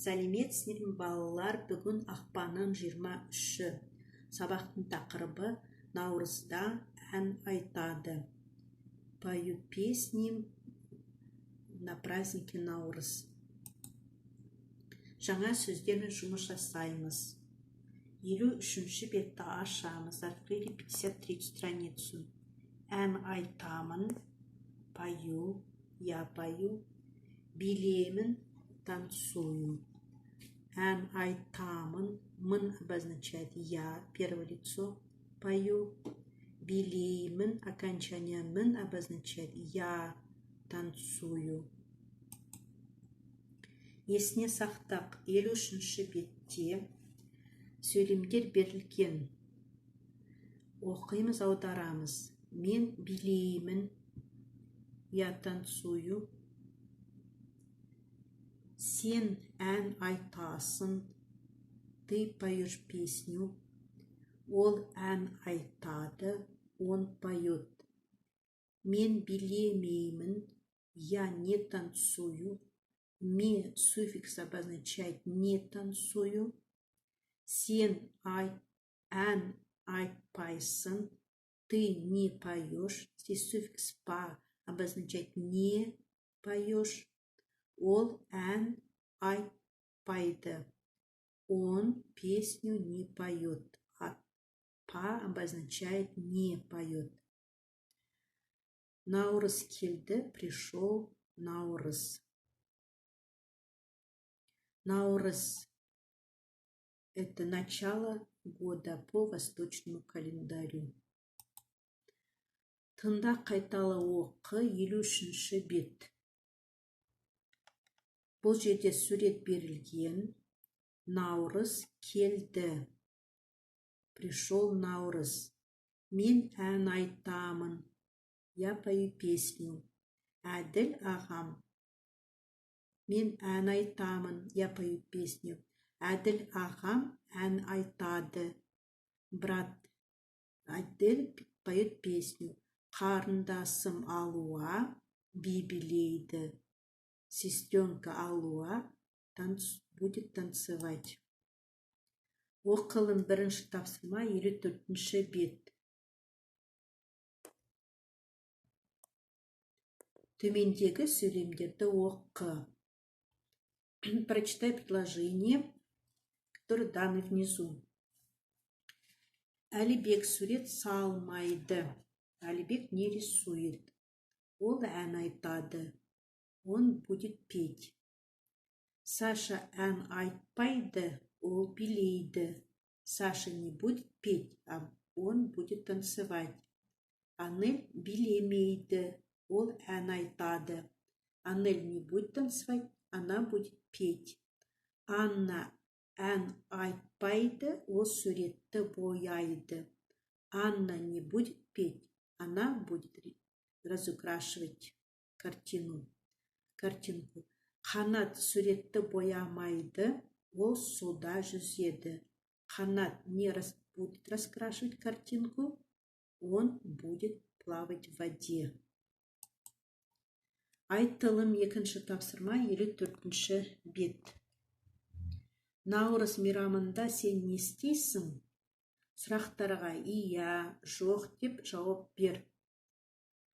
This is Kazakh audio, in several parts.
Сәлеметсіздер ме, балалар! Бүгін ақпанның 23-і. Сабақтың тақырыбы: «Наурызда ән айтады», поют песни на празднике Наурыз. Жаңа сөздермен жұмыс жасаймыз. 53-ші бетті ашамыз. Открыли 53 страницу. Ән айтамын — пою, я пою. Билеймін — танцую. Ән айтамын. Мын обозначает я, первое лицо, пою. Билеймін, окончание мін обозначает я танцую. Есіне сақтақ. 53-ші бетте сөйлемдер берілген. Оқимыз, аударамыз. Мен билеймін — я танцую. Сен ән айтасың — ты поешь песню. Ол ән айтады — он поет. Мен билемеймін — я не танцую. Ме суффикс обозначает не танцую. Сен ән айтпайсың — ты не поешь. Здесь суффикс па обозначает не поешь. Ол ән айтпайды — он песню не поет. А па обозначает не поет. Наурыз келді — пришел Наурыз. Наурыз — это начало года по восточному календарю. Тыңда, қайтала, оқы. 53-ші бет. Бұл жерде сурет берілген. Наурыз келді — пришел Наурыз. Мен ән айтамын — я пою песню. Әділ ағам. Мен ән айтамын — я пою песню. Әділ ағам ән айтады — брат Әділ поет песню. Қарындасым Алуа би билейді — сестренка Алуа будет танцевать. Оқылым бірінші тапсырма, 54-ші бет. Төмендегі сөйлемдерді оқы. Прочитай предложение, которые даны внизу. Әлібек сурет салмайды — Әлібек не рисует. Ол ән айтады — он будет петь. Саша ән айтпайды, ол билейді — Саша не будет петь, а он будет танцевать. Анель билемейді, ол ән айтады — Анель не будет танцевать, она будет петь. Анна ән айтпайды, ол суретті бояйды — Анна не будет петь, она будет разукрашивать картину, картинку. Қанат суретті боямайды, ол суда жүзеді — Қанат не будет раскрашивать картинку, он будет плавать в воде. Айтылым екінші тапсырма, 54-ші бет. Наурыз мейрамында сен не істейсің? Сұрақтарға иә, жоқ деп жауап бер.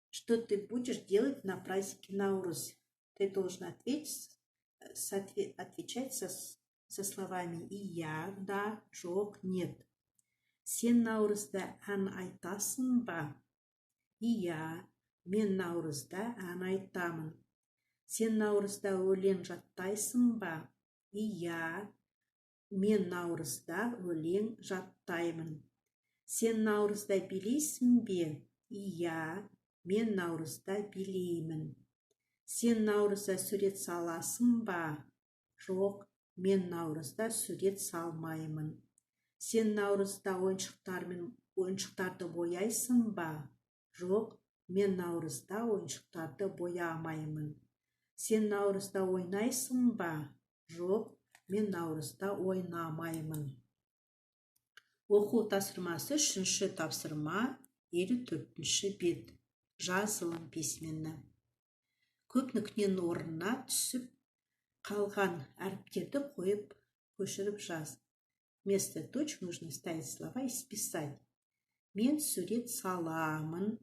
Что ты будешь делать на празднике Наурыз? Ты должен ответить, отвечать со словами иә, да, жоқ, нет. Сен наурызда ән айтасың ба? Иә, мен наурызда ән айтамын. Сен наурызда өлең жаттайсың ба? Иә, мен наурызда өлең жаттаймын. Сен наурызда билейсің бе? Иә, мен наурызда билеймін. Сен наурызда сурет саласың ба? Жоқ, мен наурызда сурет салмаймын. Сен наурызда ойыншықтармен ойыншықтарды бояйсың ба? Жоқ, мен наурызда ойыншықтарды боямаймын. Сен наурызда ойнайсың ба? Жоқ, мен наурызда ойнамаймын. Оқу тапсырмасы үшінші тапсырма, 54-ші бет. Жазылым письменно. Көп нүктенің орнына түсіп Қалған әріптерді қойып, көшіріп жаз. Вместо точек нужно ставить слова и списать. Мен сурет саламын.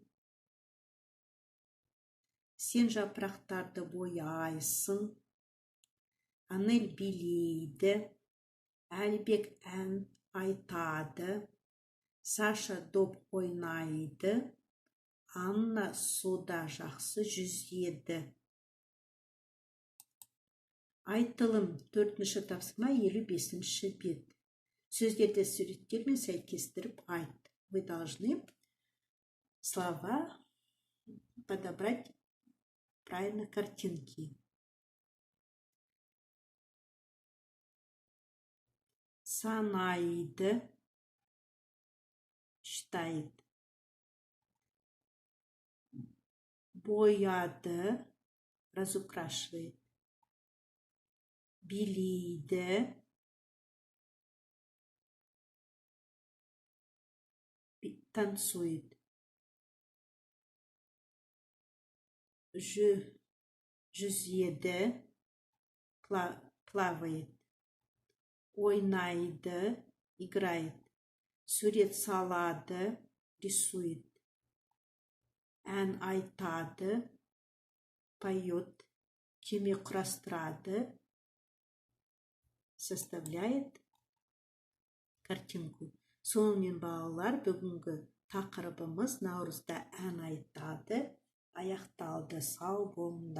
Сен жапырақтарды бояйсың. Анель билейді. Әлібек ән айтады. Саша доп ойнайды. Анна суда жақсы жүзеді. Айтылым, төртінші тапсырма, 55-бет. Сөздерді суреттермен сәйкестіріп айт. Вы должны слова подобрать правильно картинки. Санайды, считает. Бояды, разукрашивает. Билейді, танцует. Жүзеді, плавает. Ойнайды, играет. Сурет салады, рисует. Ән айтады, поет. Кеме құрастырады, составляет картинку. Сонымен, балалар, бүгінгі тақырыбымыз «Наурызда ән айтады» аяқталды. Сау болыңдар!